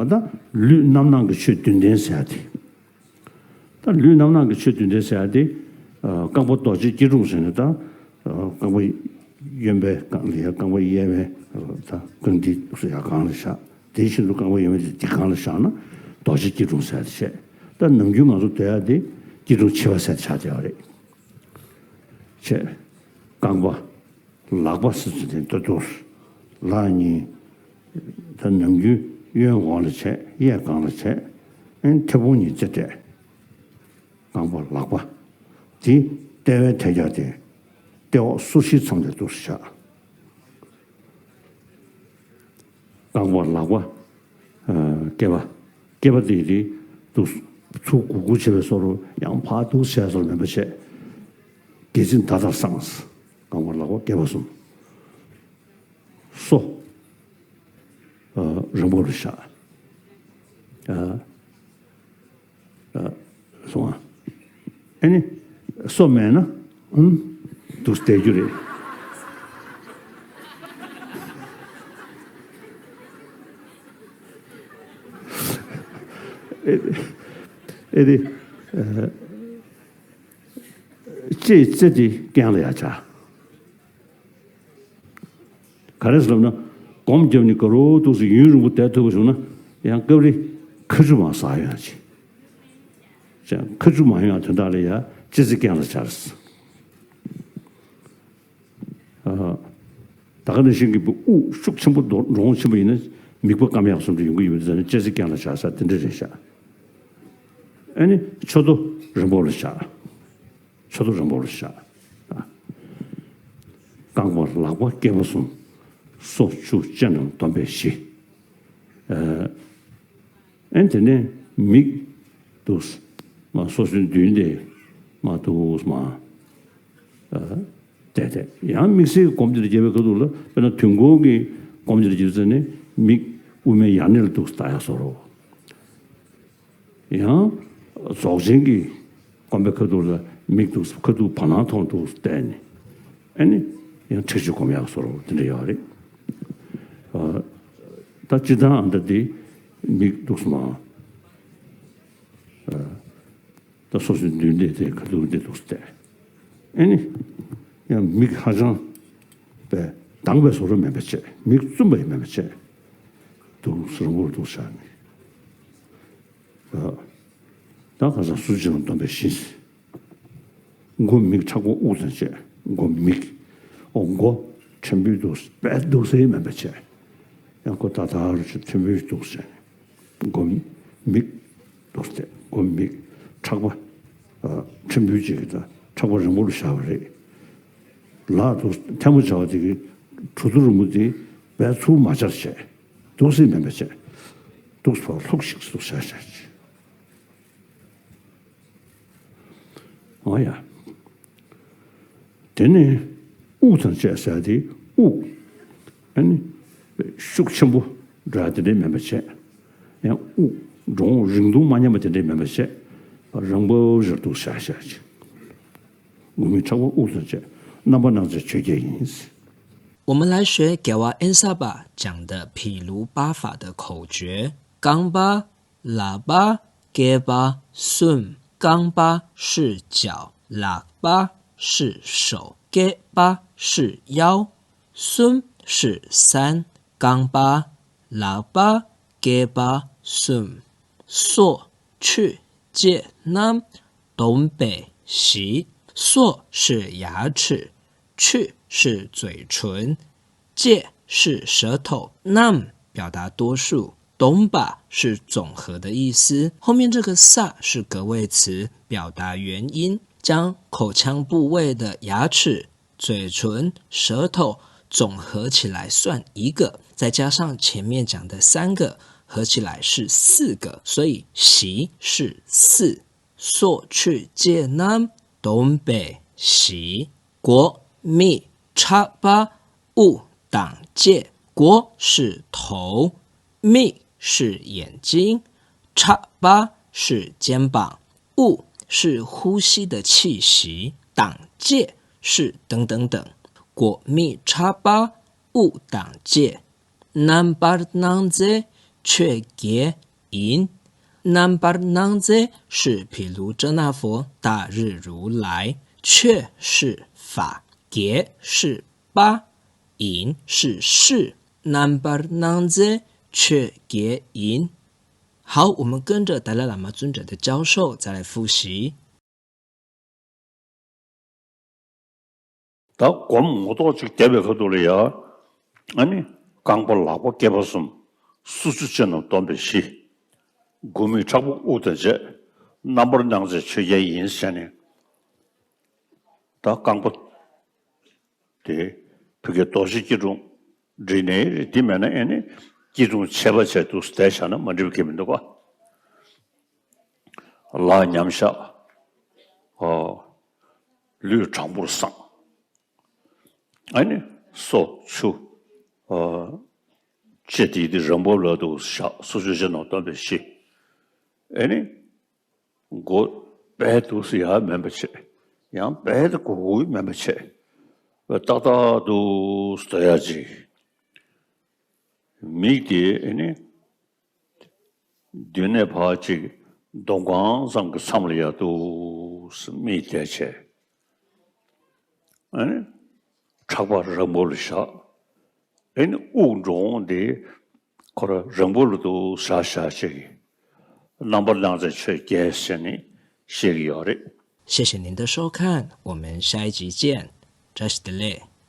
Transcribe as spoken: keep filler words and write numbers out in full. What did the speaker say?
ད་ལུས་རྣམ་སྣང་གི་ཆོས་བདུན་ལྡན་ཟེར་ཡ་དེ། ད་ལུས་རྣམ་སྣང་གི་ཆོས་བདུན་ལྡན་ཟེར་ཡ་དེ། ཨ། རྐང་པ་རྡོ་རྗེ་སྐྱིལ་ཀྲུང་ཟེར་ནས་ད། ཨ། རྐང་པ་གཡོན་པའི་སྒང་ལ་ཡ། རྐང་པ་གཡས་པའི། ཨ། ད་རྐང་མཐིལ་སུ་ཡ་སྒང་ལ་བཞག་དེ་བཞིན་དུ་རྐང་པ་གཡོན་པའི་དེ་སྒང་ལ་བཞག་ན་རྡོ་རྗེ་སྐྱིལ་ཀྲུང་ཟེར་ཡ་དེ་བྱས། ད་ནམ་རྒྱུན་ང་ཚོ་སྡོད་ཡ་དེ་སྐྱིལ་ཀྲུང་ཕྱི་པ་ཟེར་ཆགས་བསྡད་པ་རེད། བྱས། རྐང་པ། ལག་པ་ཟེར་ཚུལ་དེ་ལྟ་དུས། ལག་གཉིས། ད་ནམ་རྒྱུན་གཡོན་འོག་ལ་བྱས། གཡས་སྒང་ལ་བྱས། ཨེ། མཐེ་བོང་གཉིས་རྩེ་སྤྲད། རྐང་པ་ལག་པ། དེ་ལྟེ་བའི་ཐད་ཀྱག་དེ། ལྟེ་འོག་སོར་བཞི་མཚམས་དེ་འདུག་སེ་བཞག་རྐང་པ་ལག་པ། ཨ། སྐེད་པ། སྐེད་པ་དེ་རེད་འདུག་ཚུར་གུག་གུག་བྱེད་པའི་བཟོ་འདྲ་ཡང་ཕར་འདུག་བྱས་བཟོ་འདྲ་མེད་པ་བྱས། སྒལ་ཚིགས་མདའ་ལྟར་བསྲངས། རྐང་པ་ལག་པ་སྐེད་པ་གསུམ། སོ། ཨ། རིང་པོ་ལ་བཞག་ཨ། ཨ། སོང་ཨ། ཨེ་ནི། སོ་མེད་ན། ཨུམ། འདུག་སེ་བསྡད་རྒྱུ་རེད། ཨེ། ཨེ་དེ། ཨ། ལྕེ་ཡི་རྩེ་དེ་གྱེན་ལ་ཡར་བྱ། ག་རེ་ཟེར་ལབ་ན། སྒོམ་བརྒྱབ་ནས་དགའ་རབ་འདུག་སེ་ཡུན་རིང་པོ་བསྡད་ཐུབ་པ་བྱུང་ན། ཡང་སྐབས་རེ་ཁ་ཆུ་མར་ཟག་ཡོང་ཡ་ཅིག་ཅང་ཁ་ཆུ་མ་ཡོང་ཡ་དོན་དག་ལ་ཡ་ལྕེ་རྩེ་གྱེན་ལ་བྱ། ཨ། ད་ག་ནང་བཞིན་གྱི་དབུགས་ཤུགས་ཆེན་པོ་འགྲོ་འགྲོ་འོང་ཆེན་པོ་ཡིན་ན་མིད་པ་སྐམ་ཡག་བཟོ་འདྲ་ཡོང་གི་ཡོད་པ་ཟེར་ན། ལྕེ་རྩེ་གྱེན་ལ་བྱ་ས་དེ་འདྲ་རེད་ཤག་ཨ་ནི་མཆུ་ཏོ་རིང་པོ་ལ་བཞག་མཆུ་ཏོ་རིང་པོ་ལ་བཞག་རྐང་པ་ལག་པ་སྐེད་པ་གསུམ། སོ་ཆུ་ལྕེ་རྣམས་བསྡོམས་པས་བཞི། ཨ། ཨེ། དེ་ནས་མིག་འདུག་སེ་མར་སོར་ཆུ་མདུན་དེ་མར་འདུག་སེ་མར། ཨ། བལྟས་བལྟས། ཡང་དམིགས་བསལ་གྱི་སྒོམ་དེ་འདྲ་བརྒྱབ་པའི་ཁ་ཐུག་ལ། དཔེར་ན་དུས་འཁོར་གྱི་སྒོམ་དེ་འདྲ་བརྒྱབ་ཚེ་ནི་མིག་དབུ་མའི་ཡར་སྣེ་ལ་འདུག་སེ་ལྟ་ཡག་བཟོ་འདྲ། ཡང་རྫོགས་ཆེན་གྱི་སྒོམ་པའི་ཁ་ཐུག་ལ་མིག་འདུག་སེ་ཁ་ཐུག་བར་སྣང་ཐོག་འདུག་སེ་བལྟས་ནས། ཨ་ནི་ཡང་ཁྲེགས་ཆོད་སྒོམ་ཡག་བཟོ་འདྲ་དེ་འདྲ་ཡོད་རེད། ཨ། ད་སྤྱིར་བཏང་ཨ་འདྲ་དེ་མིག་འདུག་སེ་མར། ཨ། ད་སོ་སོའི་མདུན་དེ་དེ་ཁ་ཐུག་དེ་འདུག་སེ་བལྟས། ཨ་ནི་ཡང་མིག་ཧ་ཅང་པའི་གདངས་པའི་བཟོ་འདྲ་མེད་པ་བྱས། མིག་བཙུམ་པ་ཡང་མེད་པ་བྱས། འདུག་སེ་རིང་པོར་འདུག་བཞག་ནས། ཨ། ད་ག་ས་སོ་ཆུ་ལྕེ་རྣམས་བསྡོམས་པས་བཞི། མགོ་མིག་ཕྲག་པ་དབུགས་དང་བཅས། མགོ་མིག་ཨོ། མགོ་ཕྲན་བུ་འདུག་སེ་དཔེ་འདུག་སེ་མེད་པ་བྱས། ཡང་མགོ་ད་ལྟ་རུ་ཆུ་ཕྲན་བུ་འདུག་སེ་བྱས། མགོ་མིག་འདུག་སེ། མགོ་མིག་ཕྲག་པ། ཨ། ཕྲན་བུ་གཅིག་གི་ད་ཕྲག་པ་རིང་པོ་ལ་བཞག་པ་རེད། ལག་འདུག་སེ་ཐལ་མོ་སྦྱར་བ་དེ་གི་གྲུ་ཐོག་རིང་པོ་དེ་དཔེ་ཚུར་མ་སྦྱར་བྱས། འདུག་སེ་མེད་པ་བྱས། འདུག་སེ་ཕར་ལྷུག་ཤིག་སེ་འདུག་སེ་བཞག་བཞག་བྱས། འོ་ཡ། དེ་ནས་དབུགས་དང་བཅས་ཟེར་དེ་དབུགས། ཨ་ནི་ཤུགས་ཆེན་པོ་འགྲོ་ཡ་དེ་འདྲ་མེད་པ་བྱས། ཡང་དབུགས་འགྲོ་འོང་རིང་ཐུང་མ་ཉམས་པ་དེ་འདྲ་མེད་པ་བྱས། རིང་པོ་ཞིག་འདུག་སེ་བཞག་བཞག་བྱས། མགོ་མིག་ཕྲག་པ་དབུགས་དང་བཅས། རྣམ་པར་སྣང་མཛད་ཆོས་བརྒྱད་ཡིན།我们来学 རྒྱལ་བ་ཨེན་ས་པ讲的毗卢八法的口诀。རྐང་པ། ལག་པ། སྐེད་པ། གསུམ། རྐང་པ་是脚，ལག་པ་是手，སྐེད་པ是腰，གསུམ是三། རྐང་པ། ལག་པ། སྐེད་པ། གསུམ། སོ། ཆུ། ལྕེ་རྣམས་བསྡོམས་པས་བཞི། སོ是牙齿，ཆུ是嘴唇， ལྕེ是舌头，རྣམས表达多数，བསྡོམས་པ是总和的意思。后面这个ས是格位词，表达元音，将口腔部位的牙齿、嘴唇、舌头总合起来算一个，再加上前面讲的三个，合起来是四个，所以བཞི是四。 སོ། ཆུ། ལྕེ་རྣམས་བསྡོམས་པས་བཞི། མགོ་མིག་ཕྲག་པ་དབུགས་དང་བཅས། མགོ是头，མིག是眼睛，ཕྲག་པ是肩膀，དབུགས是呼吸的气息，དང་བཅས是等等等。མགོ་མིག་ཕྲག་པ་དབུགས་དང་བཅས། རྣམ་པར་སྣང་མཛད་ ཆོས་རྒྱལ་ཡིན། རྣམ་པར་སྣང་མཛད་是毗卢遮那佛大日如来། ཆོས་是法，རྒྱལ་是法，ཡིན是事，རྣམ་པར་སྣང་མཛད་ཆོས་རྒྱལ་ཡིན། 好，我们跟着达赖喇嘛尊者的教授再来复习。 ད་སྒོམ་ངོ་ཐོག་ཅིག་བསྡད་པའི་ཁ་ཐུག་ལ་ཡ། ཨ་ནི་རྐང་པ་ལག་པ་སྐེད་པ་གསུམ། སོ་སོ་སྤྱི་རྣམས་སྟོན་པའི་གཞི། དགུ་མིག་ཕྲག་པ་དབུ་དང་བཅས། རྣམ་པར་སྣང་མཛད་ཆོས་རྒྱལ་ཡིན་ཟེར་ནས། ད་རྐང་པ་དེ་བུ་གའི་རྡོ་རྗེ་སྐྱིལ་ཀྲུང་བསྒྲིགས་ནས་རེད། འདི་མེད་ན་ཨ་ནི་སྐྱིལ་ཀྲུང་ཆད་པ་བྱས་འདུག་བསྡད་བཞག་ན་མ་འགྲིག་པ་གང་ཡང་མི་འདུག་ག། ལག་མཉམ་བཞག། ཨོ། ལུས་དྲང་པོར་བསྲང་། ཨ་ནི་སོ་ཆུ། ཨོ། ལྕེ་དེ་དེ་རིང་པོ་ལ་འདུག་བཞག། སོ་ཆུ་ཆེ་ནང་སྟོན་པའི་གཞི། ཨ་ནི་མགོ་དཔེ་འདུག་སེ་ཡར་མེད་པ་བྱས། ཡང་དཔེ་དེ་གུག་གུག་མེད་པ་བྱས། ཏག་ཏག་འདུག་སེ་སྡོད་ཡ་ཅིག། མིག་དེ་ཨ་ནི། མདུན་ནས་ཕར་ཅིག་མདོ་ཁང་ཙམ་གྱི་མཚམས་ལ་ཡར་འདུག་སེ་མིག་བལྟས་བྱས། ཨ་ནི་ཕྲག་པ་རིང་པོ་ལ་བཞག། ཨ་ནི་དབུགས་འགྲོ་འོང་དེ་ཁོ་རང་རིང་པོ་ལ་འདུག་བཞག་བཞག་བྱས་ཀྱི། རྣམ་པར་སྣང་མཛད་ཆོས་རྒྱལ་ཟེར་ནས་བཤད་ཀྱི་ཡོད་རེད། 谢谢您的收看，我们下一集见。བཀྲ་ཤིས་བདེ་ལེགས།